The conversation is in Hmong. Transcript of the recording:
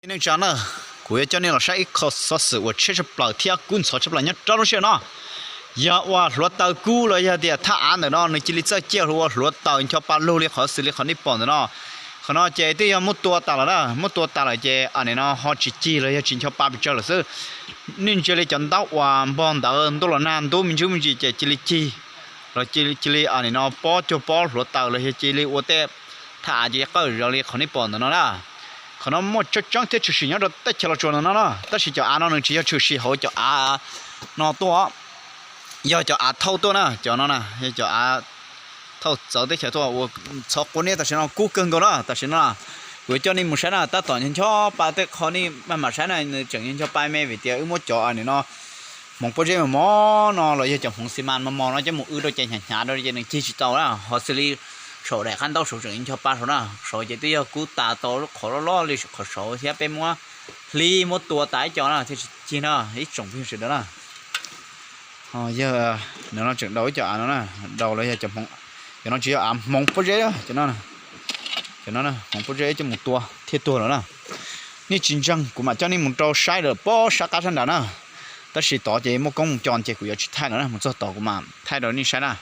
Neej tsa na, kuv yuav coj nej los saib ib qho xov xwm uas tshiab tshaj plaws thiab kub ntxhov tshaj plaws nyob rau lub sij hawm no. Yog uas hluav taws kub los yog tias thaj av ntawm no nws cia li txawj ciaj ua hluav taws ncho pa lug li qhov xws li qhov nej pom ntawm no. Qhov no ces twb yog muab tua tas lawm na, muab tua tas lawm ces nim no ho tsis cig los yog tsis ncho pa pes tsawg lawm xwb. Nej ntsia li cov ntaub uas npog ntawd ntuj los nag ntub me ntsis me ntsis ces cia li cig los cia li nim no pob cuag pob hluav taws los yog cia li ua tej thaj av ces qawj zom li qhov nej pom ntawm no na. Qhov no muaj tseeb tseeb thiab tshwm sim nyob rau teb chaws Los Tsuas ntawm no na, tab sis cov av no nws tsis yog tshwm sim hauv cov av no tuaj, yog cov av thauj tuaj na, cov no na yog cov av thauj txawv teb chaws tuaj ua txhov quav niab tam sim no kub kawg nkaus na. Tam sim no kuv yuav coj nej mus saib na, tab tom ncho pa tej qho nej maj mam saib na, nws tseem ncho pa me vim tias wb muab cov nim no hmoov pob zeb mos mos no los yog cov hmoov xi mas mos mos no coj mus wb rau ces hnyav hnyav rau ces nws cig tsis tau na. Ho xws li saum daim qab ntaub saud tseem ncho pa saud na, saud ces twb yog kub tas tau lub qhov loj loj li qhov saud thiab peb muab hliv muab tua tas ib co na thiaj tsis cig na ib tsoom phooj ywg sawv daws na. Yog no tseem daus ib co av no na, daus los yog cov no tsis yog av hmoov pob zeb, cov no hmoov pob zeb coj mus tua thiaj tuag lawm na. Nej tsis ntseeg kuv mam coj nej mus rau saib lawm pob sab qab sab nrad na. Tab sis tod ces muaj koob mus co ces kuv yuav tsis thaij lawm na, mus txog tod kuv mam thaij rau nej saib na.